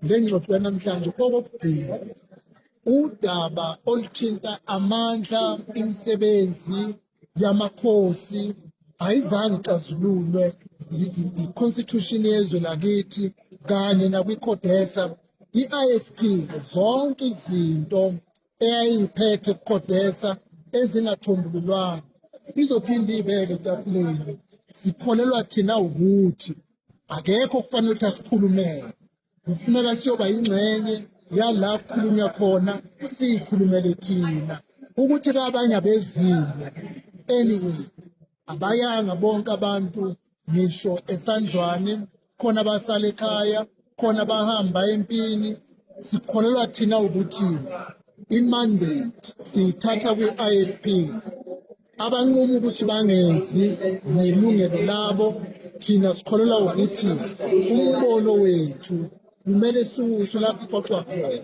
Le ngxoxo yanamhlanje okokugcina udaba oluthinta amandla, imisebenzi yamakhosi ayizange ixazululwe i-constitution yezwe lakithi kanye nakwi-CODESA. I-IFP zonke izinto eyayiphethe kuCODESA ezingathombululwanga izophinde ibeke etafuleni. Sikholelwa thina ukuthi akekho kufanele ukuthi asikhulumele, kufuneka siyoba ingxenye yala kukhulunywa khona, siyikhulumele thina ukuthi kabanye abezile. Anyway, abayanga bonke abantu ngisho esandlwane, khona basala ekhaya, khona bahamba empini. Sikholelwa thina ukuthi i-mandate siyithatha kwi-IFP. Abanquma ukuthi bangezi ngelungelo labo. Thina sikholelwa ukuthi umbono wethu kumele siwusho lapho kuxoxwa khona.